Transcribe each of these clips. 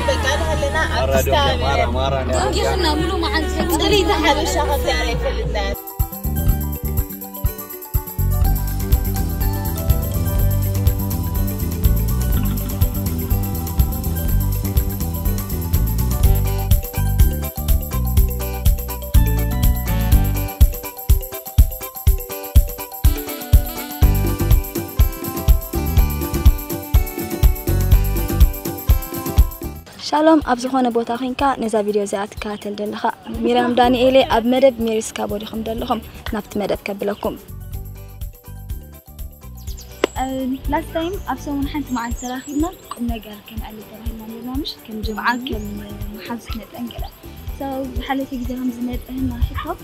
በቃ ኣለና ኣብ ክስታ ማራ ማራ ጌርና ሙሉ መዓልቲ ጽልይቲ ሓበሻ ከምዚ ኣረ ይፈልጥና። ሻሎም ኣብ ዝኾነ ቦታ ኺንካ ነዛ ቪድዮ እዚኣ ትከታተል ዘለኻ ሚርያም ዳንኤሌ ኣብ መደብ ሜሪስ ካቦ ዲኹም ዘለኹም ናብቲ መደብ ከብለኩም። ላስት ታይም ኣብ ሰሙን ሓንቲ መዓልቲ ተራኺብና ቁም ነገር ከነዕልል ተባሂልና ነርና ምሽ ከም ጅምዓ ከም መሓዙት መጠን ገለ ሰው ዝሓለፈ ግዜ ከም ዝመፀህና ሕቶ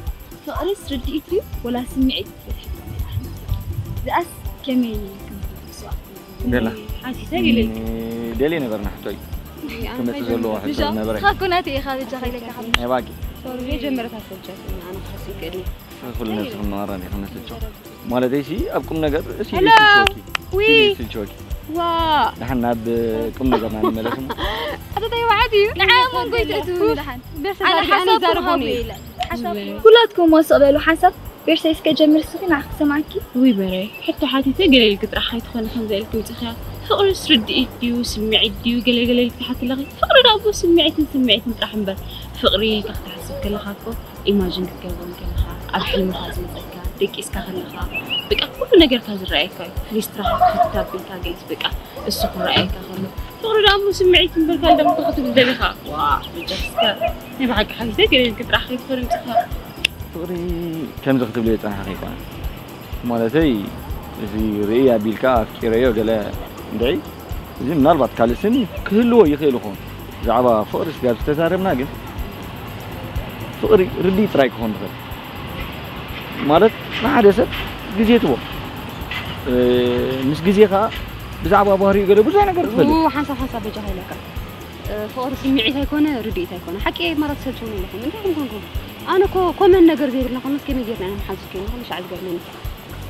ፍቕርስ ርድኢት እዩ ወላ ስምዒት ትብል ሕቶ ነይራ። እዚኣስ ከመይ ክንትርጉሶ? ገላ ሓቲተ ገለ ደልየ ነበርና ሕቶ እዩ ክመፅእ ዘለዎ ሕቶ ዝነበረ ስኻ እኮ ናተይ ኢኻ ብጃኻ ኢለካ ሓሙሽ ናይ ባቂ ሶሪ ጀመረት ኣሰልቻት ኣነ ክሓስብ ይክእል እዩ ኩሉ ነብስኽም መቐረኒ ክነስልቸው ማለተይ ሲ ኣብ ቁም ነገር እሲ ሄሎ። ስልችወኪ ዊ ስልችወኪ ዋ ደሓን ናብ ቁም ነገርና ንመለስ እሞ ኣተታይ ዋዓት እዩ ንዓ መንጎ ይትእትው ንድሓን በርሰ ኣነ ዛርጋ ኣነ ሓሳብኩም ይዛረቦኒ ሃብዎ ኢለ ሓሳብ ኩላትኩም ወስቕ በሉ ሓንሳብ ቤርሳይ እስከ ጀምር እስኺ ንዓኺ ክሰማዕኪ ውይ በረ ሕቶ ሓቲተ ገለ ኢልኪ ጥራሕ ኣይትኾኒ ከምዚ ኢልኪ ውፅኽያ ፍቕርስ ርድኢት ድዩ ስምዒት ድዩ ገለ ገለ ኢልኪ ትሓቲ ኣለኺ ፍቕሪ ዳኣ እኮ ስምዒትን ስምዒትን ጥራሕ እምበር ፍቕሪ ኢልካ ክትሓስብ ከለኻ እኮ ኢማጅን ክትገብሮ ከለኻ ኣብ ሕልምኻ ዝመፀካ ደቂስካ ከለኻ በቃ ኩሉ ነገርካ ዝረኣየካ እዩ ፍሊስትራኻ ክትታቢልካ ገይስ በቃ እሱ ክረኣየካ ከሎ ፍቕሪ ዳኣ እሞ ስምዒት እምበር ካልእ ዳኣ ክትብል ደሊኻ ዋ ብጀስከ ናይ ብሓቂ ሓቲተ ገለ ኢልኪ ጥራሕ ከይትኾኒ ውፅኽያ ፍቕሪ ከምዚ ክትብልዮ ዝጸናሕኺ ኣይኮነን። ማለተይ እዚ ርእይ ኣቢልካ ኣፍቂረዮ ገለ እንድዒ እዚ ምናልባት ካልእ ስም ክህልዎ ይኽእል ይኸውን። ብዛዕባ ፍቕሪ ስጋብ ዝተዛረብና ግን ፍቕሪ ርድኢት ጥራይ ክኾን ዝኽእል። ማለት ንሓደ ሰብ ግዜ ትቦ ምስ ግዜ ኸዓ ብዛዕባ ባህሪኡ ገለ ብዙሕ ነገር ትፈልጥ። ሓንሳብ ሓንሳብ በጃኻ ኢለካ ፍቕሪ ስምዒት ኣይኮነ ርድኢት ኣይኮነ ሓቂ ማራ ትሰልችውኒ ኣለኹም እንታይ ከም ኮንኩም ኣነ ኮ ኮመን ነገር ዘይብልና ኮመንት ከመይ ጌርና ኢና ንሓዙ ከይንኹም ሻዕ ዝገርመኒ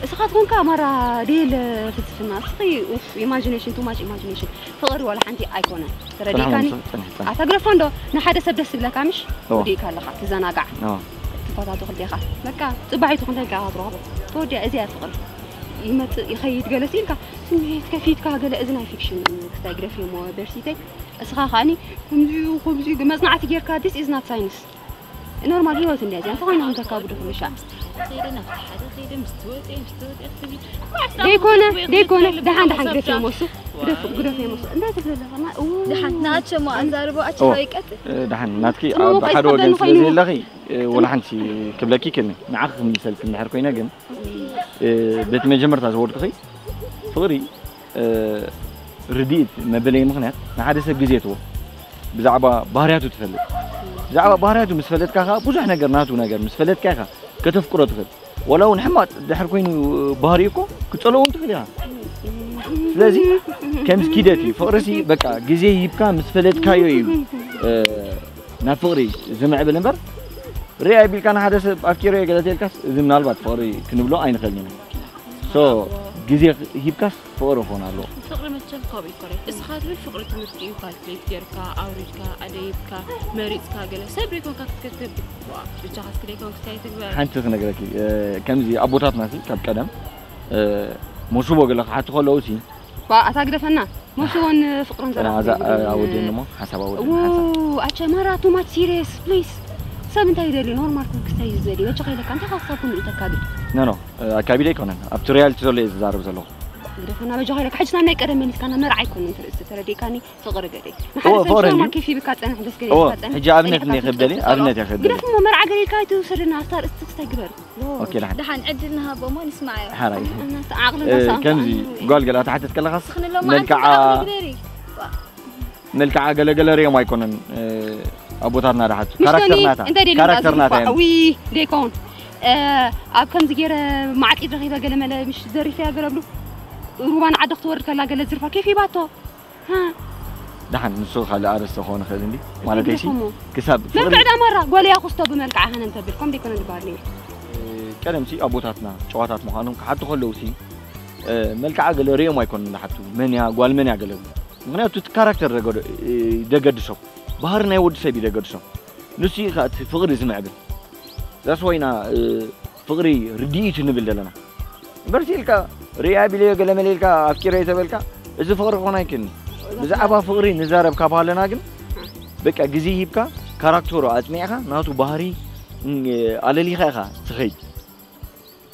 እስኻትኩም ከ ማራ ዴል ፍልስፍና እስኺ ኢማጂኔሽን ቱ ማች ኢማጂኔሽን ፍቕሪ ዋላ ሓንቲ ኣይኮነ ተረዲእካኒ ኣታ ግደፎ እንዶ ንሓደ ሰብ ደስ ዝብለካ ምሽ ወዲእካ ኣለኻ ትዘናጋዕ ትፈታቱ ክልቴኻ በቃ ፅባሒቱ ክንታይ ከኣ ትረኽቦ ተወዲያ እዚኣ ፍቕሪ ይመፅእ ይኸይድ ገለ ሲኢልካ ስምዒት ከፊትካ ገለ እዚ ናይ ፊክሽን እዩ ክስታይ ግደፍዮ እሞ በርሲተይ እስኻ ከዓኒ ከምዚኡ ከምዚኡ መፅናዕቲ ጌርካ this is not science normal ህይወት እንድያ እዚኣ እንታይ ኮይና ከም ተካብዱ ክምሻ ዘይኮነ ዘይኮነ ደሓን ደሓን ግደፍዮ እሞ እሱ ግደፍ ግደፍዮ እሞ እሱ እንታይ ትብል ኣለኻ ደሓን ንኣቸ እሞ ኣዛርቦ ኣቸ ይቀጥል ደሓን ናትኪ ኣብ ሓደ ወገን ስለ ዘለኺ ወላ ሓንቲ ክብለኪ ክኒ ንዓኺ ክምልሰልኪ እንድሕር ኮይነ ግን በቲ መጀመርታ ዝወድኩኺ ፍቕሪ ርድኢት መበለይ ምኽንያት ንሓደ ሰብ ግዜ ትቦ ብዛዕባ ባህርያቱ ትፈልጥ ብዛዕባ ባህርያቱ ምስ ፈለጥካ ከዓ ብዙሕ ነገር ናቱ ነገር ምስ ፈለጥካ ኢኻ ከተፍቅሮ ትኽእል ወላ እውን ሕማቕ ድሕር ኮይኑ ባህሪ እኮ ክፀልኦ እውን ትኽእል ኢኻ ስለዚ ከምዚ ኪደት እዩ ፍቕርሲ በቃ ግዜ ሂብካ ምስ ፈለጥካዮ እዩ ናብ ፍቕሪ ዝምዕብል እምበር ርያ ቢልካ ንሓደ ሰብ ኣፍቂረዮ ገለ ተልካስ እዚ ምናልባት ፍቕሪ ክንብሎ ኣይንኽእልን ኢና ሶ ግዜ ሂብካስ ፍቕሪ ክኾን ኣለዎ ፍቕሪ መቸም ካብኡ ይኮረ እስኻ ትብል ፍቕሪ ትምህርቲ እዩ ካልኩሌት ጌርካ ኣውሪድካ ኣደይብካ መሪፅካ ገለ ሰብ ዘይኮንካ ክትከትብ ብቻኻ ስክደይ ኮንክስታይ ትግበር ሓንቲ ክነግረኪ ከምዚ ኣቦታትና ካብ ቀደም ሞስቦ ገለ ክሓቱ ከለዉ ሲ ኣታ ግደፈና ሞስቦን ፍቕርን ዘራ ኣወደን እሞ ሓሳብ ኣወደን ሓሳብ ኣቸ ማራ ቱ ማች ሲሪየስ ፕሊስ ሰብ እንታይ ይደሊ ኖርማል ኮንክስታይ ዝደሊ በቻ ከይለካ እንታይ ሓሳብ ኩሉ እዩ ተካብድ ኖ ኖ ኣካቢደ ኣይኮነን ኣብቲ ሪያሊቲ ዘሎ እየ ዝዛረብ ዘለኹ ግደፈና በጃ ከይለካ ሕጂ ናብ ናይ ቀደም መሊስካ ናብ መርዓ ኣይኮነን ትርእስ ተረዲእካኒ ፍቕሪ ገለ ንሓደ ሰብ ኖርማል ኬፍ ይብካ ጸንሕ ደስ ገለ ይብካ ጸንሕ ሕጂ ኣብነት እኔ ክብደሊ ኣብነት እየ ክብደሊ ግደፍ እሞ መርዓ ገለ ኢልካ ኣይትውሰደና ኣብታ ርእስቲ ክስታይ ግበር ኦኬ ደሓን ደሓን ዕድል ንሃቦ እሞ ንስማዓዮ ሓራይ ከምዚ ጓል ገላ ተሓተት ከለኻስ መልክዓ መልክዓ ገለገለ ሪኦም ኣይኮነን ኣቦታትና ድሓቱ ካራክተር ናታ ካራክተር ናታ እዮም ዊ ደይኮን ኣብ ከምዚ ገይረ ማዕጢድ ረኺበ ገለ መለ ምሽ ዘሪፈያ ገረብሉ ሩባ ንዓዲ ክትወርድ ከላ ገለ ዝርፋ ኬፍ ይባቶ ደሓን ንሱ ካልእ ኣርእስቲ ክኾን ይኽእል እንዲ ማለተይ ሲ ክሳብ መልክዕ ዳማራ ጓል እያ ክስቶ ብመልክዓ ሃነን ተብል ከም ደይኮነ ዝበሃል ነይሩ ቀደም ሲ ኣቦታትና ጨዋታት ምዃኖም ክሓቱ ከለዉ ሲ መልክዓ ገለ ሪኦም ኣይኮኑን ዝሓቱ መን እያ ጓል መን እያ ገለ ምኽንያቱ እቲ ካራክተር ደገድሶ፣ ባህሪ ናይ ወዲ ሰብ እዩ ደገድሶ። ንሱ እዩ ከዓ እቲ ፍቕሪ ዝምዕብል። ዛስ ዋይና ፍቕሪ ርድኢት ንብል ዘለና። እምበርሲ ኢልካ ሪኣ ቢለዮ ገለ መለ ኢልካ ኣፍቂረዮ ተበልካ፣ እዚ ፍቕሪ ክኾን ኣይክእልን። ብዛዕባ ፍቕሪ ንዛረብ ካብ ሃለና ግን በቃ ግዜ ሂብካ ካራክተሩ ኣጽኒዕካ ናቱ ባህሪ ኣለሊኻ ኢኻ ትኸይድ።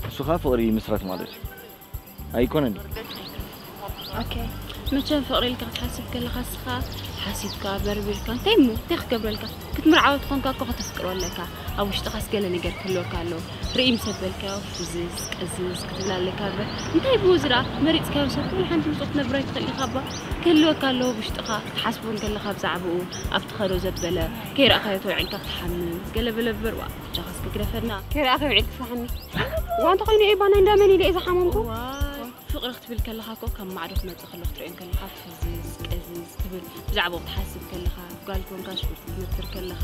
እሱ ኸኣ ፍቕሪ ይምስረት ማለት እዩ። ኣይኮነን። ኦኬ። መቸም ፍቕሪ ኢልካ ክትሓስብ ከለኻ እስኻ ሓሲብካ መርሚርካ እንታይ እሞ እንታይ ክገብረልካ ክትምርዓወት ኮንካ እኮ ከተፍቅሮ ኣለካ ኣብ ውሽጥኻስ ገለ ነገር ክህልወካ ኣለዎ ርእይ ምስ ኣበልካዮ ፍዝዝ ቀዝዝ ክትብል ኣለካ እምበር እንታይ ብኡ ዝረኣ መሪፅካዮ ሰብ ትብል ሓንቲ ንፁህ ክትነብር ኣይትኽእል ኢኻ እባ ክህልወካ ኣለዎ ኣብ ውሽጥኻ ክትሓስቦ እንከለኻ ብዛዕባኡ ኣብ ትኸዶ ዘበለ ከይረኣኻዮ ተውዒልካ ክትሓምም ገለ በለ እምበር ዋ ብጃኻስ ክግደፈና ከይረኣኻዮ ውዒልካ ክትሓምም ዋ እንተኾይኑ እየ ባና እንዳመን ኢለ እየ ዝሓመምኩ ፍቕሪ ክትብል ከለኻ እኮ ከም ማዕዶ ክመጽእ ከሎ ክትርእዮ ከለኻ ፍዝዝ ቀዝዝ ትብል ብዛዕባኡ ክትሓስብ ከለኻ ጓል ኮንካ ሽጉርቲ ክትመትር ከለኻ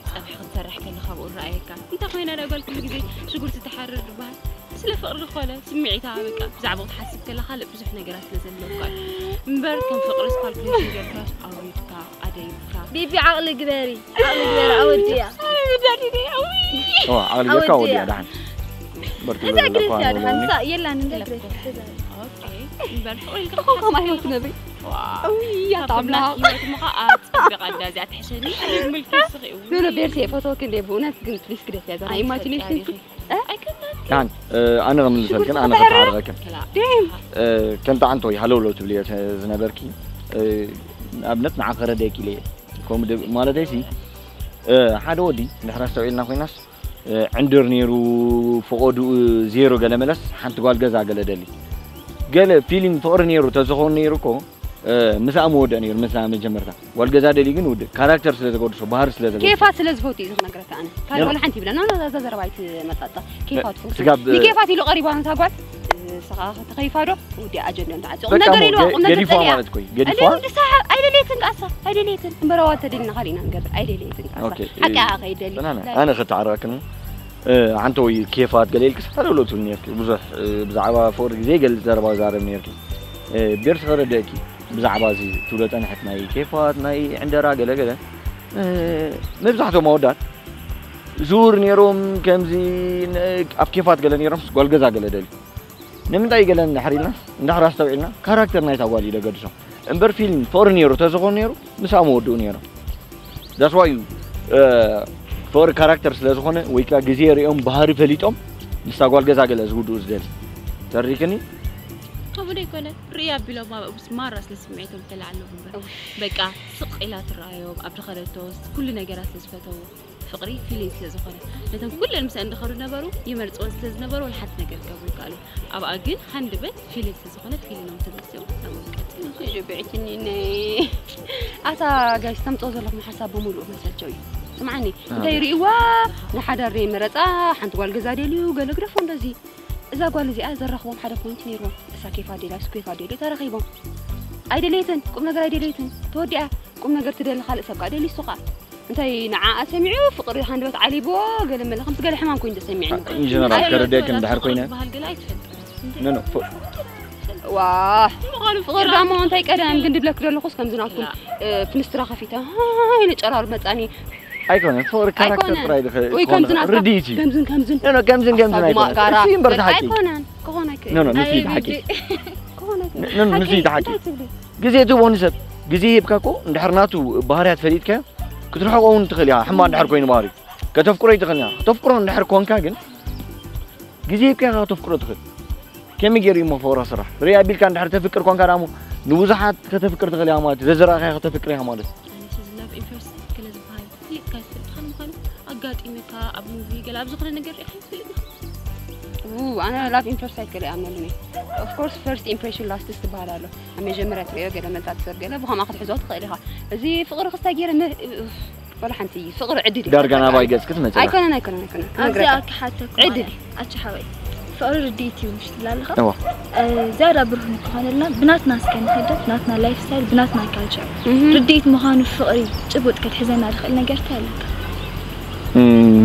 ጸብሒ ክትሰርሕ ከለኻ ብኡ ረኣየካ እንታይ ኮይና ዳ ጓል ኩሉ ግዜ ሽጉርቲ ትሓርር ዝበሃል ስለ ፍቕሪ ዝኾነ ስምዒታ በቃ ብዛዕባኡ ክትሓስብ ከለኻ ልእ ብዙሕ ነገራት ስለ ዘለካ እዩ እምበር ከም ፍቕሪ ስፓልኩሌሽን ጌርካስ ኣውሪድካ ኣደይብካ ቢቢ ዓቕሊ ግበሪ ዓቕሊ ግበሪ ኣወድያ ዓቕሊ ጌርካ ኣወድያ ደሓን በርቱ እዛ ግሬስ እያ ደሓን እሳ የላን እንደ ግሬስ እምበር ፍቕሪ ኢልካ ከምኣ ህይወት ትነብሪ ውይ ኣታ ኣምላኽ ህይወት ምኻ ኣፅቢቓ እዳ እዚኣ ትሕሸኒ ምልኪ ስኺ ኖ ኖ ቤርሲ ፎቶ ክንደ ብእውነት ግን ፕሊስ ግደፍያ እዛ ናይ ኢማጂኔሽን ደሓን ኣነ ክምልሰልክን ኣነ ከተዓርቐክን ከምቲ ዓንቶይ ሃለውለው ትብልዮ ዝነበርኪ ንኣብነት ንዓ ከረደኪ ኢለ እየ ከምኡ ማለተይሲ ሓደ ወዲ እንድሕር ኣስተውዒልና ኮይናስ ዕንድር ነይሩ ፈቐድኡ ዜሮ ገለ መለስ ሓንቲ ጓል ገዛ ገለ ደሊ ገለ ፊሊንግ ፍቕሪ ነይሩ ተዝኸውን ነይሩ እኮ ምስኣ ምወደእ ነይሩ ምስኣ መጀመርታ ጓል ገዛ ደልዩ ግን ውድእ ካራክተር ስለ ዘገድሶ ባህሪ ስለ ዘገድሶ ኬፋት ስለ ዝፈቱ እዩ ዝነግረካ ኣነ ካልእ ወላ ሓንቲ ይብላ ና እዛ ዘረባ ኣይትመጣጣ ኬፋት ፍቅሪ ስጋብ ንኬፋት ኢሉ ቀሪባ ነታ ጓል ንስኻ ተኸይፋ ዶ ውዲ ኣጀንዳ እንተዓፂቑ በቃ ነገር እሞ ኢልዋ ገ- ቁም ነገር ገዲፍዋ ፀሊኣ ማለት እኮ እዩ፣ ገዲፍዋ? ኣሊው ንሳ ኣይደለየትን ከኣሳ ኣይደለየትን እምበረዋ ተደሊና ካሊእና ንገብር ኣይደለየትን ከኣሳ ኦኬ፣ ሓቂ ኣኻ ከይደሊ ጥናና፣ ኣነ ክተዓረቀክን ሓንቲ ወይ ኬፋት ገለ ኢልክስ ሃለውለው ትብል ነርኪ ብዙሕ ብዛዕባ ፍቅሪ ግዜ ይገልፅ ዘረባ ዛረብ ነርኪ ቤርስ ከረደእኪ ብዛዕባ እዚ ትብሎ ጸንሐት ናይ ኬፋት ናይ ዕንደራ ገለ ገለ መብዛሕቶም ኣወዳት ዙር ነይሮም ከምዚ ኣብ ኬፋት ገለ ነይሮም ጓል ገዛ ገለ ደልዩ ንምንታይ ገለ እንድሕር ኢልና እንድሕር ኣስተውዒልና ካራክተር ናይታ ጓል እዩ ደገድሶ እምበር ፊልም ፍቅሪ ነይሩ ተዝኾን ነይሩ ምሳም ወድኡ ነይሮም ዳስዋዩ ፍቅሪ ካራክተር ስለ ዝኾነ ወይ ከዓ ግዜ ሪኦም ባህሪ ፈሊጦም ንሳ ጓል ገዛ ገለ ዝውድኡ ዝደሊ ተሪክኒ ከምኡ ደይኮነ ርእይ ኣቢሎም ኣብኡስ ማራ ስለ ስምዒቶም ተላዓሎም እምበር በቃ ስቕ ኢላ ትረኣዮም ኣብ ድኸደቶስ ኩሉ ነገራት ስለ ዝፈተዎ ፍቕሪ ፊሊን ስለ ዝኾነ ነተን ኩለን ምስአን ድኸዱ ነበሩ ይመርፅወን ስለ ዝነበሩ ወላ ሓንቲ ነገር ክገብሩ ይከኣሉ ኣብኣ ግን ሃንድበት ፊሊን ስለ ዝኾነት ፊሊኖም ተመልሲኦም ናብኦም ቀፂሎም ሒዙ ብዕትኒ ነይ ኣታ ጋይስ ተምፅኦ ዘለኹም ሓሳብ ብምሉእ መሰልቸው እዩ ስምዓኒ እንታይ ርእይዋ ንሓዳር ደይ መረፃ ሓንቲ ጓል ገዛ ደልዩ ገለ ግደፎ እንደዚ እዛ ጓል እዚኣ ዘራኽቦም ሓደ ፖይንት ነይርዎም እሳ ኬፋ ደልያ እሱ ኬፋ ደልዩ ተራኺቦም ኣይደለየትን ቁም ነገር ኣይደለየትን ተወዲኣ ቁም ነገር ትደሊ ካልእ ሰብ ከዓ ደልዩ እሱ ከዓ እንታይ ንዓኣ ሰሚዑ ፍቕሪ ሃንደበት ዓሊብዎ ገለ መለ ከምቲ ገለ ሕማም ኮይኑ ተሰሚዕኒ ኢንጀነራል ከረደክን ድሕር ኮይነ ዝበሃል ገለ ኣይትፈልጥን ኖ ኖ ዋ ምዃኑ ፍቕሪ ዳሞ እንታይ ቀደም ግን ድብለክ ዘለኹስ ከምዚ ናትኩም ፍንስትራ ከፊተ ኢሉ ጨራሩ መፃኒ ኣይኮነ ፍቕሪ ካራክተር ጥራይ ድኸ ወይ ከምዚ ናትካ ርድኢት እዩ ከምዝን ከምዝን ኖ ኖ ከምዝን ከምዝን ኣይኮነ ጋራ እሱ እምበር እቲ ሓቂ ኣይኮነን ክኾን ኣይክእል ኖ ኖ ንሱ እዩ እቲ ሓቂ ክኾን ኣይክእል ኖ ኖ ንሱ እዩ እቲ ሓቂ ግዜ ትህቦ ንሰብ ግዜ ሂብካ እኮ እንድሕር ናቱ ባህርያት ፈሊጥካዮ ክትርሕቆ እውን ትኽእል ኢኻ ሕማቕ እንድሕር ኮይኑ ባህሪ ከተፍቅሮ ይትኽእል ኢኻ ከተፍቅሮ እንድሕር ኮንካ ግን ግዜ ሂብካ ኢኻ ከተፍቅሮ ትኽእል ከመይ ገይሩ እሞ ፍቕሪ ክስራሕ ርእ ኣቢልካ እንድሕር ተፍቅር ኮንካ ዳሞ ንብዙሓት ከተፍቅር ትኽእል ኢኻ ማለት እዩ ዘዝረኣኻዮ ከተፍቅር ኢኻ ማለት እዩ ኣነስ እዚ ላቭ ኢንተረስት ገለ ዝበሃል ፍሊጥካ ይፈልጥኻ ንምዃኑ ኣጋጢምካ ኣብ ሙቪ ገለ ኣብ ዝኾነ ነገር ሪኢኻ ይትፈልጥ ኢኻ ው ኣነ ላቭ ኢንፈርስ ኣይክእል ይኣምነሉኒ ኦፍኮርስ ፈርስት ኢምፕሬሽን ላስትስ ትበሃል ኣሎ ኣብ መጀመርያ ትሪኦ ገለ መልካ ትሰር ገለ ብኸምኣ ክትሕዞ ትኽእል ኢኻ እዚ ፍቕሪ ክስታይ ገይረ ወላ ሓንቲ ፍቕሪ ዕድል እዩ ዳርጋ ናባይ ገጽ ክትመጽእ ኣይኮነን ኣይኮነን ኣይኮነን ኣብዚ ክነግረካ ኣኪ ሓተኩ ዕድል እዩ ኣቺ ሓወይ ፍቕሪ ርድኢት እዩ ምሽ ትብላ ኣለኻ እዋ ዝያዳ ብሩህ ንክኾነልና ብናትና እስከ ንኸደት ናትና ላይፍ ስታይል ብናትና ካልቸር ርድኢት ምዃኑ ፍቕሪ ጭቡጥ ክትሕዘና ዝኽእል ነገር እንታይ ኣለካ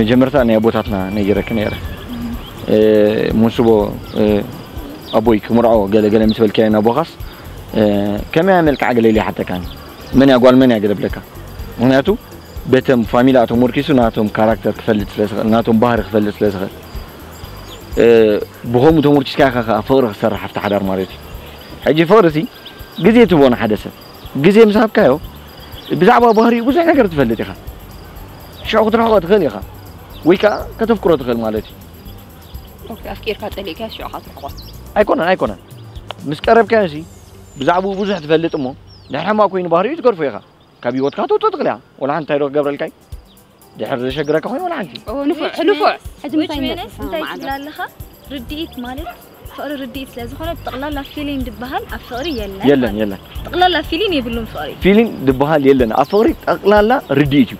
መጀመርታ ናይ ኣቦታትና ነጊረክ ነይረ ሙንስቦ ኣቦይ ክምርዖ ገለ ገለ ምስ በልካዮ ናቦኻስ ከመይ መልክዓ ገለ ኢለ ይሓተካኒ? መን እያ ጓል መን እያ ገለ ብለካ? ምክንያቱ በተም ፋሚላ ተሞርኪሱ ናቶም ካራክተር ክፈልጥ ስለ ዝኽእል፣ ናቶም ባህሪ ክፈልጥ ስለ ዝኽእል፣ ብኸምኡ ተሞርኪስካ ኢኻ ከኣ ፍቕሪ ክሰርሕ ኣብቲ ሓዳር ማለት እዩ። ሕጂ ፍቕሪ ሲ ግዜ ትቦ ንሓደ ሰብ ግዜ ምስ ሃብካዮ ብዛዕባ ባህሪኡ ብዙሕ ነገር ትፈልጥ ኢኻ። ሽዑ ክትርሕቆ ትኽእል ኢኻ ወይ ከዓ ከተፍቅሮ ትኽእል ማለት እዩ። ኦኬ ኣፍቂርካ ጸሊእካ ሽዑ ክትርሕቆ ኣይኮነን ኣይኮነን ምስ ቀረብካዮ ሲ ብዛዕባኡ ብዙሕ ትፈልጥ እሞ ድሕሪ ሕማቕ ኮይኑ ባህሪኡ ትገድፎ ኢኻ። ካብ ህይወትካ ተውፅኦ ትኽእል እያ። ወላ ሓንቲ እንታይ ዶ ክገብረልካ እዩ? ድሕር ዘሸግረካ ኮይኑ ወላ ሓንቲ ንፉዕ ንፉዕ ሕጂ ምሳይ እንታይ ትብላ ኣለኻ? ርድኢት ማለት ፍቕሪ ርድኢት ስለ ዝኾነ ጠቕላላ ፊሊን ዝበሃል ኣብ ፍቕሪ የለን የለን የለን ጠቕላላ ፊሊን የብሉን ፍቕሪ ፊሊን ዝበሃል የለን ኣብ ፍቕሪ ጠቕላላ ርድኢት እዩ።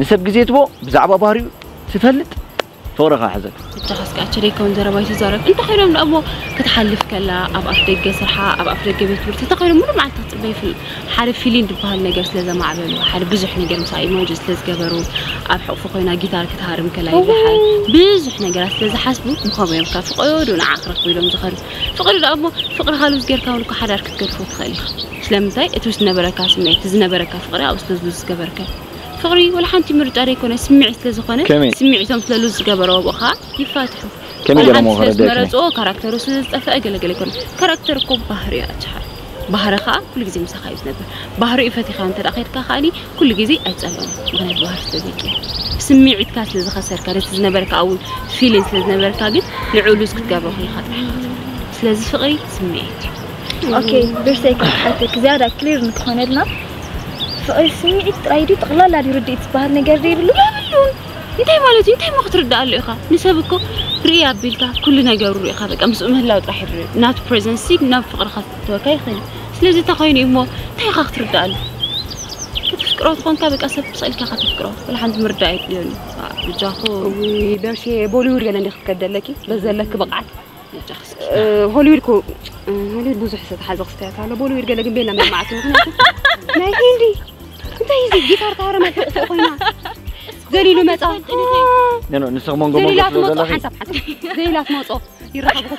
ንሰብ ግዜ ትቦ ብዛዕባ ባህሪኡ ትፈልጥ ፍቕርኻ ሕዘል። ብቻ ከስካቸ ደይከውን ዘረባ ይትዛረብ እንተ ኸይዶም ደኣ እሞ ክትሓልፍ ከላ ኣብ ኣፍ ደገ ስርሓ ኣብ ኣፍ ደገ ቤት ትምህርቲ እንተ ኸይዶም ሙሉእ መዓልቲ ክትፅበ ይፍል ሓደ ፊሊን ዝበሃል ነገር ስለ ዘማዕበሉ ሓደ ብዙሕ ነገር ምሳ ኢማጅ ስለ ዝገበሩ ኣብ ሕቑፉ ኮይና ጊታር ክትሃርም ከላ ይበሃል ብዙሕ ነገራት ስለ ዝሓስቡ ምኸምኡ እዮም ካብ ፍቐዱ ንዓ ክረኽቡ ኢሎም ዝኸዱ ፍቕሪ ደኣ እሞ ፍቕርኻ ሉዝ ጌርካ እውን እኮ ሓዳር ክትገድፎ ትኽእል ኢኻ ስለምንታይ እቲ ዝነበረካ ስምዒት ዝነበረካ ፍቕሪ ኣብ ስለ ዝሉዝ ዝገበርከ ፍቕሪ ወላ ሓንቲ ምርጫ ደይኮነ ስምዒት ስለ ዝኾነ ከመይ? ስምዒቶም ስለ ሉዝ ዝገበረዎ ብኻ ይፋትሑ ከመይ ገለ ወላ ሓንቲ ምኽሪ ስለ ደይኮነ? ዝመረፅዎ ካራክተሩ ስለ ዝጠፍአ ገለገለ ይኮነ ካራክተር እኮ ባህሪ እያ ኣችሓር ባህሪ ከዓ ኩሉ ግዜ ምሳኻ እዩ ዝነብር ባህሪኡ ፈቲኻ እንተ ደኣ ከድካ ከኣኒ ኩሉ ግዜ ኣይፀልኦን ምኽንያት ባህሪ ስለ ዘይቅየር ስምዒትካ ስለ ዝኸሰርካ ነቲ ዝነበረካ እውን ፊሊን ስለ ዝነበረካ ግን ንዑ ሉዝ ክትገብሮ ከለካ ጥራሕ ኢኻ ትብል ስለዚ ፍቕሪ ስምዒት እዩ ኦኬ ብርሰይ ካብ ሓተክ ዝያዳ ክሊር ንክኾነልና ፍቕሪ ስምዒት ጥራይ ድዩ ጠቕላላ ድዩ ርድኢት ዝበሃል ነገር ዘይብሉ የብሉን እንታይ ማለት እዩ እንታይ ሞ ክትርዳኣሉ ኢኻ ንሰብ እኮ ርኢ ኣቢልካ ኩሉ ነገሩ ርኢኻ በቃ ምስኡ ምህላው ጥራሕ ይርእ ናቱ ፕሬዘንሲ ናብ ፍቕርኻ ክተወካ ይኽእል እዩ ስለዚ እንታይ ኮይኑ እዩ እሞ እንታይ ኢኻ ክትርዳኣሉ ከተፍቅሮ ትኾንካ በቃ ሰብ ክስእልካ ከተፍቅሮ ወላ ሓንቲ ምርዳእ የድልዮን እዩ ብጃኹ በርሴ ቦሊውድ ገለ እንዲ ክትከደለኪ በዚ ዘለኪ ብቕዓት ሆሊውድ ኮ ሆሊውድ ብዙሕ ዝተሓዘ ክስተያት ኣሎ ቦሊውድ ገለ ግን ቤላ መማዕቲ ምክንያቱ ናይ ሂንዲ እንታይ እዚ ጊታር ታረ መጥቶ ኮይና ዘሊሉ መጻ ኖ ኖ ንስኽ መንጎ መንጎ ዘሊላት ስለ መጾ ዘለኺ ሓንሳብ ሓንሳብ ዘሊላት መጾ ይረኸቡ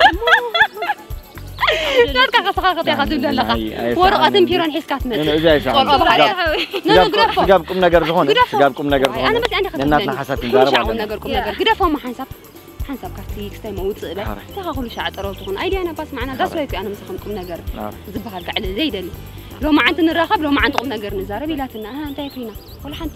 ናትካ ከስኻ ከትያ ከትብል ኣለኻ ኣይ፣ ኣይ፣ ወረቐትን ሰዓት ቢሮን ሒዝካ ትመጽእ ኖ፣ እዚ ኣይሰዓን። ቆልኦ ባህርያ ስጋብ- ኖ ኖ ስጋብ- ግደፎ ስጋብ ቁም ነገር ዝኾነ ግደፎ። ስጋብ ቁም ነገር ኣይ፣ ዝኾነ ኣነ መጽእ እንደ ነናትና ሓሳብ ክንዛረብ ቁም ኣለና። ነገር ቁም ነገር ግደፎም ሓንሳብ ሓንሳብ ካብቲ ክስታይ መውፅእ እለ ሓራይ። እንታይ ኩሉ ሻዕ ጠረው ትኹን ኣይድያ ነባስ ማዕና ዳስ ወይ ኣነ ምሳኹም ቁም ነገር ሓራይ። ዝበሃል ጋዕለ ዘይደሊ ሎማዓንቲ ንራኸብ ሎማዓንቲ ቁም ነገር ንዛረብ ኢላትና ኣሃ እንታይ ኮይና ወላ ሓንቲ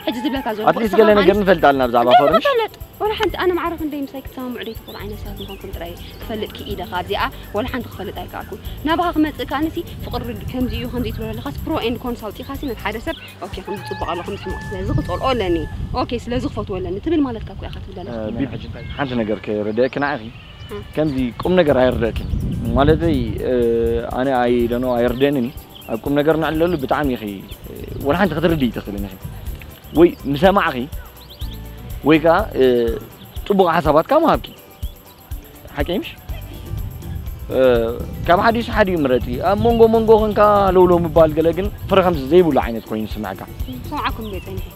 ሕጂ ዝብለካ ዘሎ ኣትሊስት ገለ ነገር ንፈልጥ ኣለና ብዛዕባ ፈርምሽ ንፈልጥ ወላ ሓንቲ ኣነ ማዕረ ክንደይ ምሳይ ክትሰማምዑ ደይ ትኽእሉ ዓይነት ሰባት ምዃንኩም ጥራይ ክፈልጥ ክኢለ ካብ እዚኣ ወላ ሓንቲ ክፈልጥ ኣይከኣልኩን ናባኻ ክመፅእ ከኣ ንሲ ፍቕሪ ከምዚ እዩ ከምዚ ትብሎ ኣለኻስ ፕሮ ኤንድ ኮንስ ኣውፂኻሲ ነቲ ሓደ ሰብ ኦኬ ከምዚ ፅቡቕ ኣሎ ከምዚ ሕማቕ ስለዚ ክፀልኦ ኣለኒ ኦኬ ስለዚ ክፈትዎ ኣለኒ ትብል ማለትካ እኮ ኢኻ ትብል ኣለኻ ቢብ ሓንቲ ነገር ክርድአኪ ንዓኺ ከምዚ ቁም ነገር ኣይርደእክን ማለተይ ኣነ ኣይደኖ ኣይርደእንን እዩ ኣብ ቁም ነገር ንዕለሉ ብጣዕሚ ኢኺ ወላ ሓንቲ ክትርድኢ ትኽእልን ኢኺ ወይ ምሰማዕኺ ወይ ከዓ ፅቡቕ ሓሳባት ከዓ ምሃብኪ ሓቂ ምሽ ካብ ሓዲስ ሓዲ ምረፂ ኣብ መንጎ መንጎ ክንካ ለውሎ ምባል ገለ ግን ፍረ ከምዚ ዘይብሉ ዓይነት ኮይኑ ስምዐካ ሰምዓኩም ዶ ፀኒሐ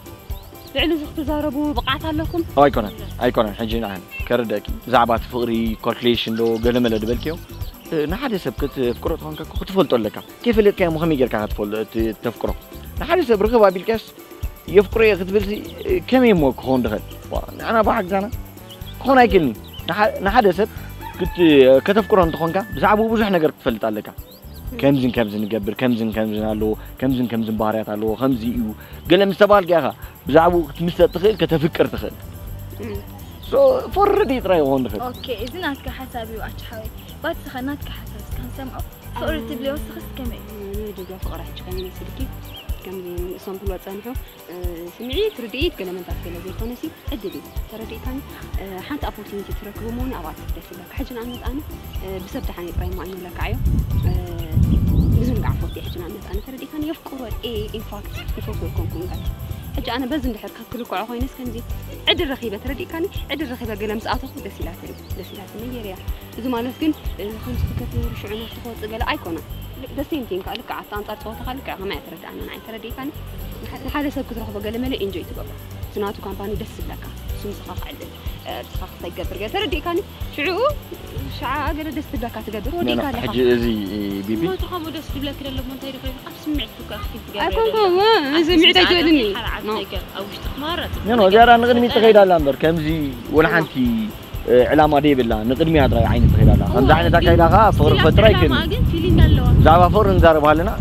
ልዕሊ እዚ ክትዛረቡ ብቕዓት ኣለኩም ኣይኮነን ኣይኮነን ሕጂ ንዓን ከርደኪ ብዛዕባ እቲ ፍቕሪ ካልኩሌሽን ዶ ገለመለ ድበልክዮ ንሓደ ሰብ ክትፍቅሮ ትኾንካ ክትፈልጦ ኣለካ ከይፈለጥካዮ ከመይ ጌርካ ተፍቅሮ ንሓደ ሰብ ርኽብ ኣቢልካስ የፍቅሮ እየ ክትብል ከመይ እሞ ክኸውን ድኽእል ንሕና ብሓግዛና ክኾን ኣይክእልን እዩ ንሓደ ሰብ ከተፍቅሮ እንተኾንካ ብዛዕባኡ ብዙሕ ነገር ክትፈልጥ ኣለካ ከምዝን ከምዝን ንገብር ከምዝን ከምዝን ኣለዎ ከምዝን ከምዝን ባህርያት ኣለዎ ከምዚ እዩ ገለ ምስ ተባልካ ኢኻ ብዛዕባኡ ክትምሰጥ ትኽእል ከተፍቅር ትኽእል ፈረዲ ጥራይ ክኾን ድኽእል ኦኬ እዚ ናትካ ሓሳብ እዩ ኣቻሓወይ ባቲ ዝኸ ናትካ ሓሳብ እስከ ክንሰምዖ ፍቕሪ ትብልዮ ስኽስ ከመይ እዩ ንድዶ ፍቕራች ከመይ መስልኪ ከምዚ ንሶም ክብሎ ጸንሑ ስምዒት ርድኢት ገለ መንታት ገለ ዘይኮነሲ ዕድል እዩ ተረዲእካኒ ሓንቲ ኣፖርቹኒቲ ትረክቡ መሆኑ ኣብኣ ትደስ ይብለካ ሕጂ ንኣብነት ኣነ ብሰብ ደሓን ጥራይ ማእኒ ለካዓዮ ብዙ ንጋዕ ፎት ሕጂ ንኣብነት ኣነ ተረዲእካኒ የፍቅሮ ኤ ኢንፋክት ይፈትዎ ይኮንኩ እምበር ሕጂ ኣነ በዚ እንድሕር ክልክዖ ኮይነስ ከምዚ ዕድል ረኺበ ተረዲእካኒ ዕድል ረኺበ ገለ ምስ ኣተኹ ደስ ኢላትኒ ደስ ኢላትኒ ነይር እያ እዚ ማለት ግን ከምዚ ክከፍር ሽዑ ናብቲ ክወፅእ ገለ ኣይኮነን ደሴም ቲንግ ከዓ ልክዕ ኣብቲ ኣንፃር ፀወታኻ ልክዕ ከማይ ተረድኣና ንዓይ ተረዲእካኒ ንሓደ ሰብ ክትረኽቦ ገለ መለ ኢንጆይ ትገብሮ እቲ ናቱ ካምፓኒ ደስ ዝብለካ እሱ ንስኻ ክዕልል ንስኻ ክሳይ ትገብር ገለ ተረዲእካኒ። ሽዑ ሽዓ ገለ ደስ ትብለካ ትገብር ኖ፣ ኖ፣ ወዲእካ ኣለኻ። ሕጂ እዚ ቢቢ ሞት ከምኡ ደስ ዝብለኪ ደሎ እሞ እንታይ ዶ ኮይኑ ኣብ ስምዒት እኮ ክትገብር ኣይኮንኩ ስምዒት ኣይትበልኒ። ኣብ ውሽጥክ ማረት ኖ፣ ኖ፣ እዚኣ ንቕድሚት ትኸይድ ኣላ እምበር ከምዚ ወላ ሓንቲ እ፣ ዕላማ ደይብላ ንቕድሚያ ጥራይ ዓይነት ትኸይድ ኣላ። ከምዚ ዓይነት ኣካይዳ ከዓ ፍቕሪ ክፈጥር ኣይክእልን። ግን ፊሊንግ ኣለዋ። ብዛዕባ ፍቕሪ ንዛረብ ኣለና።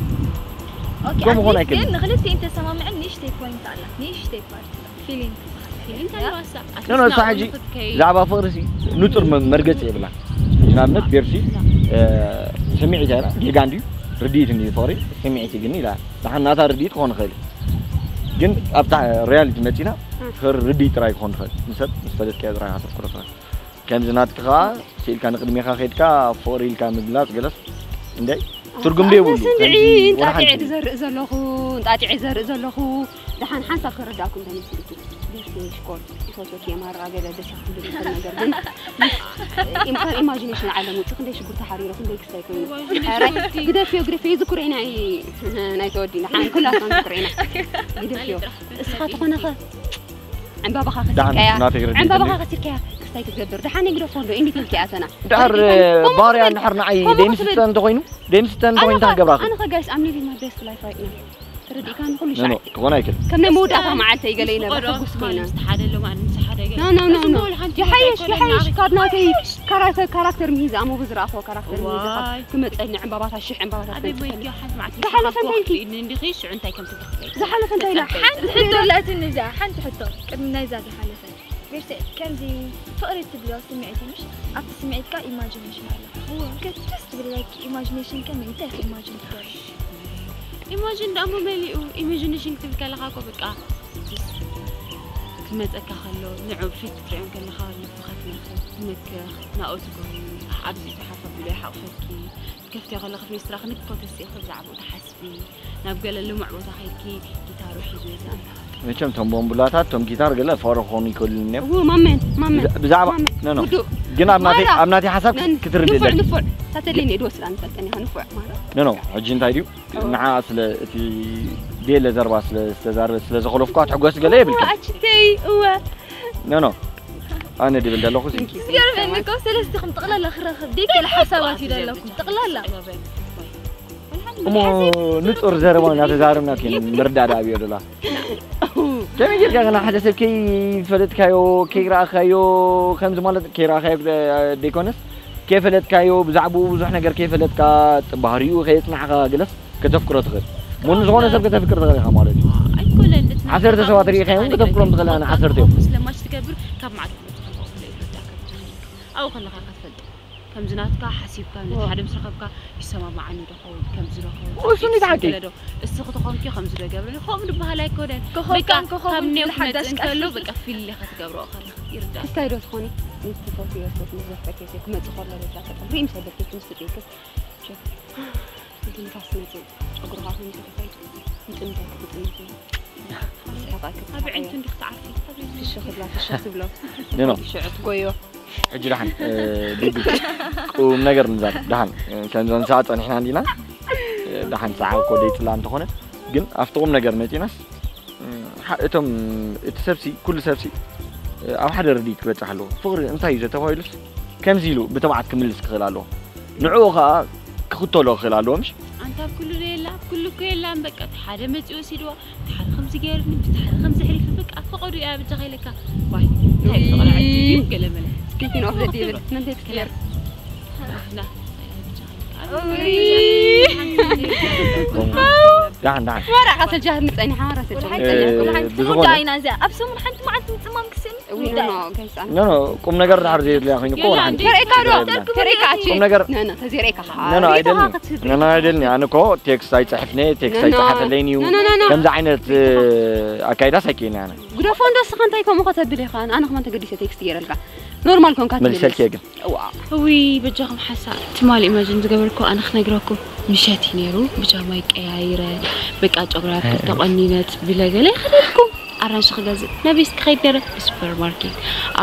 ኦኬ፣ ከምኡ ክኾን ኣትሊስት ኣይክእልን። ግን ንኽልቲኦም ተሰማምዐን ንእሽተይ ፖይንት ኣላ። ንእሽተይ ፓርት ፊሊንግ ፊሊንግ ኣለዋ እሳ። ኖ፣ ኖ፣ እሳ ሕጂ ብዛዕባ ፍቕሪ ሲ ንጹር መ- መርገጺ የብላን። ንኣብነት ቤርሲ እ፣ ስምዒት ኣይና ጌጋ እንድዩ ርድኢት እንድዩ ፍቕሪ ስምዒት ግን ኢላ ደሓን ናታ ርድኢት ክኾን ይኽእል እዩ። ግን ኣብታ ሪያሊቲ መጺና ፍቕሪ ርድኢት ጥራይ ክኾን ይኽእል። ንሰብ ምስ ፈለጥካዮ ጥራይ ከተፍቅሮ ትኽእል። ከምዚ ናትኪ ከዓ ስኢልካ ንቕድሜኻ ከይድካ ፍቕሪ ኢልካ ምግላፅ ገለስ እንደ ትርጉም ደይብሉ ስምዒ እንጣጢዐ ዝዘርእ ዘለኹ እንጣጢዐ ዝዘርእ ዘለኹ ደሓን ሓንሳብ ክረዳእኩም ተመሲልኩ ቤርሲ ሽኮር ይፈትወኪ የማራ ገለ ደስ ይብል ነገር ግን ኢምካን ኢማጂኔሽን ዓለም ውጭ ክንደይ ሽጉርቲ ሓሪረ ክንደይ ክስታይ ኮይኑ ኧረ ግደፍዮ ግደፍዮ ይዝክሮ ኢና ናይ ተወዲና ሓን ኩላትና ንዝክሮ ኢና ግደፍዮ እስኻ ተኾነኸ ዕምባባኻ ከሲርካያ ዕምባባኻ ከሲርካያ ክስታይ ክትገብር ደሓን ይግደፎ ዶ ኢንዲቲንኪ ኣተና ድሕር ባርያ እንድሕር ንዓይ ደይምስተ እንተኮይኑ ደይምስተ እንተኮይኑ እንታይ ክገብራ ኣነ ኸጋይስ ኣምኒ ሊማ ቤስት ላይፍ ራይት ናው ተረዲእካ ንኩሉ ኖ ኖ ሻዕ ክኾን ኣይክእል ከም ናይ መወዳእታ መዓልተ ይገለ ይነበረ ሕጉስ ኮይነ ሓደ ሎማን ምስ ሓደ ገለ ኖ ኖ ኖ ኖ ይሓይሽ ይሓይሽ ካብ ናተይ ካራክተር ካራክተር ምሂዝ ኣሞ ብዝረኣኽዎ ካራክተር ምሂዝ ካብ ክመፀኒ ዕምባባታት ሽሕ ዕምባባታት ኣበይ ተምፅእ ቦይኪ ሓንቲ መዓልቲ ዝሓለፈ እንታይ ኢልኪ? እንዲኺ ሽዑ እንታይ ከም ትብርክለይ ዝሓለፈ እንታይ ኢላ ሓንቲ ሕቶ ኣላትኒ እዛ ሓንቲ ሕቶ ቅድሚ ናይዛ ዝሓለፈ ቤርሲ ከምዚ ፍቕሪ ትብልዮ ስምዒት እዩ ምሽ ኣብቲ ስምዒትካ ኢማጂኔሽን ኣሎ እወ ከደስ ትብለኪ ኢማጂኔሽን ከመይ እንታይ ኢኺ ኢማጂን ትገብሪ ኢማጂን ደኣ እሞ መሊኡ ኢማጂኔሽን ክትብል ከለኻ እኮ በቃ ክመፀካ ከሎ ንዑ ፊት ክትሪኦም ከለኻ ልብኻ ትነኽእ ትመክኽ ናኡ ትጎዩ ኣብዚ ትሓፍ ኣቢሉ ይሓቑፈኪ ከፍትዮ ከለኺ ፌስትራ ክንኮ ተሲእኺ ብዛዕባኡ ትሓስቢ ናብ ገለ ልሙዕ ቦታ ከይድኪ ጊታሩ ሒዙ ይዛረብ መቸም ቶም ቦምቡላታት ቶም ጊታር ገለ ፍቕሪ ክኾኑ ይክእሉ እዮም እው ማመን ማመን ብዛ- ብዛዕባ ማመን ኖ ኖ ውዱእ ግን ኣብ ናተይ ማራ! ኣብ ናተይ ሓሳብ ነን- ክትርድእ ንፉዕ ኣለኪ ንፉዕ ታተለኒ ኢድ ወስዳ ንፈልጠን ኢኻ ንፉዕ ማራ ኖ ኖ ሕጂ እንታይ ድዩ ንዓ ስለ እቲ ቤለ ዘርባ ስለ ዝተዛረበ ስለ ዘኸለፍኳ ትሕጎስ ገለ የብልካ ኣችተይ እወ ኖ ኖ ኣነ ድብል ዘለኹ ሲ ዝገርመኒ እኮ ሰለስትኹም ጥቕላላ ክረኽብ ደይከለ ሓሳባት እዩ ዘለኩም ጥቕላላ እሞ ንጹር ዘረባ እናተዛረብና ኬን ምርዳዳ ኣብዮ ደላ ከመይ ጌርካ ገና ሓደ ሰብ ከይፈለጥካዮ ከይረኣኻዮ ከምዚ ማለት ከይረኣኻዮ ደይኮነስ ከይፈለጥካዮ ብዛዕባኡ ብዙሕ ነገር ከይፈለጥካ ባህሪኡ ከየጽናዕካ ገለስ ከተፍቅሮ ትኽእል እሞ ንዝኾነ ሰብ ከተፍቅር ትኽእል ኢኻ ማለት እዩ ኣይኮነን ዓሰርተ ሰባት ርኢኻዮም ከተፍቅሮም ትኽእል ኣነ ዓሰርተ እዮም ስለማሽ ትገብር ካብ ማዕድ ክትመጽእ ከለኻ ይረዳእካ ኣብኡ ከለኻ ኢኻ ትፈልጦ ከምዚ ናትካ ሓሲብካ ነቲ ሓደ ምስ ረኸብካ ይሰማማዓኒ ዶ ኸውን ከምዚ ዶ ኸውን እሱ ኒ ተሓቂ እሱ ክትኾንኪ ከምዚ ዶ ገብረኒ ከምኡ ዝበሃል ኣይኮነን ክኸውን በቃ ክኸውን ካብ ኔው ዝብል ሓዳሽ ክመጽእ እንከሎ ቃል በቃ ፊል ኢኻ ትገብሮ ከለኻ ይርዳእ ክስታይ ዶ ትኾኒ ምስ ትፈትዮ ሰብ ምስ ዘፍቀርኪ ሰብ ክመጽእ ከሎ በቃ ተጠምሪ ምስ ኣደርኪ ምስ ትጥይቅስ እቲ ንፋስ መጽእ ጸጉርኻ ከም ተፈታይ ይጥምተክ ይጥምት ኣብ ዕንቱ እንዲኽ ትዓርፊ ፍሽ ክብላ ፍሽ ትብሎ ኖ ኖ ሽዑ ትጎዮ ሕጂ ደሓን እ፣ ቢቢ ቁም ነገር ንዛረብ ደሓን እ፣ ከምዚ ንሰዓ ጸኒሕና እንዲና እ፣ ደሓን ሰዓ እኮ ደይፅላ እንተኾነ ግን ኣብቲ ቁም ነገር መፂናስ እ፣ ሓ- እቶም እቲ ሰብሲ ኩሉ ሰብሲ እ፣ ኣብ ሓደ ርድኢት ክበፅሕ ኣለዎ ፍቕሪ እንታይ እዩ ዘተባሂሉስ ከምዚ ኢሉ ብትብዓት ክምልስ ክኽእል ኣለዎ ንዕኡ ከዓ ክኽተሎ ክኽእል ኣለዎ ምሽ ኣንታ ኣብ ኩሉ የላ ኣብ ኩሉ እኮ የላን በቃ እቲ ሓደ መፂኡ ወሲድዋ እቲ ሓደ ከምዚ ገይሩኒ እቲ ሓደ ከምዚ ሕሊፉ በቃ ፈቐዱ እያ ብጃኻ ኢለካ ዋይ እንታይ ፍቕሪ ዓዲ ድዩ ገለ መለ Speaking of the devil መን ተትክለር ና ዳን ዳን ወራቃ ተጃህር ንጸኒሓ ራተ ብዝኾነ ኢና እዚኣ ኣብ ሰሙን ሓንቲ መዓልቲ ምፅማም ክስእን ኖ ኖ ጋይስ ኣነ ኖ ኖ ቁም ነገር ድሓር ዘይድልያ ኮይኑ እኮ ወላ ሓንቲ ተረእካ ዶ ተረእካ ኣቺ ነገር ኖ ኖ ተዘይረእካ ከዓ ኖ ኖ ኣይደልኒ ኖ ኖ ኣይደልኒ ኣነ እኮ ቴክስት ኣይፅሕፍነ ቴክስት ኣይፅሓፈለይን እዩ ኖ ኖ ኖ ከምዚ ዓይነት ኣካይዳስ ኣይክእልን ኣነ ግደፎ እንዶ እስኻ እንታይ ከምኡ ከተብል ኢኻ ኣነ ከማን ተገዲሰ ቴክስት ገይረልካ ኖርማል ኮንካ መልሰልኪ ግን እዋ እውይ በጃኹም ሓሳ ትማሊ ኢማጅን ዝገበርኩ ኣነ ክነግረኩም ምሸት እዩ ነይሩ ብጃማይ ቀያይረ በቃ ጨጉራ ተቆኒነት ብለገለ ይኸደልኩም ኣራንሺ ክገዝእ ናበይ ክኸይድ ነረ ንሱፐር ማርኬት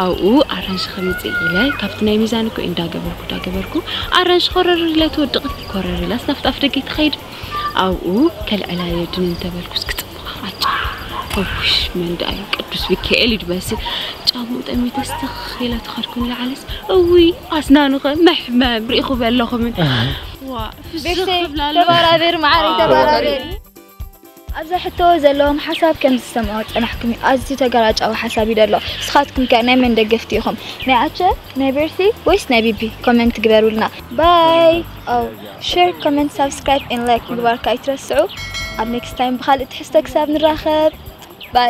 ኣብኡ ኣራንሺ ከምፅእ ኢለ ካብቲ ናይ ሚዛን እኮ እንዳገበርኩ እንዳገበርኩ ኣራንሺ ኮረር ኢለ ትወድቕ ኮረር ኢላስ ናፍቲ ኣፍ ደገ ትኸይድ ኣብኡ ከልዕላዮ ድንን ተበልኩስ ክፅብቕ ኣጫ ውሽ መን ደኣ እዩ ቅዱስ ሚካኤል እዩ ድመስል ጫምኡ ጠሚተ ስተኽ ኢለ ተኸድኩ ንላዕልስ፣ እውይ ኣስናኑኸ መሕመም ርኢኹም ኣለኹምን። ዋ ፍሽኽ ቤተሰብ ክብላ ኣሎ። ተባራበር ማዕረይ ተባራበር። ኣብዛ ሕቶ ዘለዎም ሓሳብ ከም ዝሰምዖ ጸናሕኩም እዩ። ኣዝዩ ተገራጫዊ ሓሳብ እዩ ደሎ። ንስኻትኩም ከ ናይ መን ደገፍቲ ኢኹም? ናይ ኣቸ፣ ናይ ቤርሲ ወይስ ናይ ቢቢ? ኮመንት ግበሩልና። ባይ። ኦ፣ ሼር፣ ኮመንት፣ ሳብስክራይብ ኤን ላይክ ምግባርካ ኣይትረስዑ። ኣብ ኔክስት ታይም ብኻልእ ትሕዝቶ ክሳብ ንራኸብ። ባይ።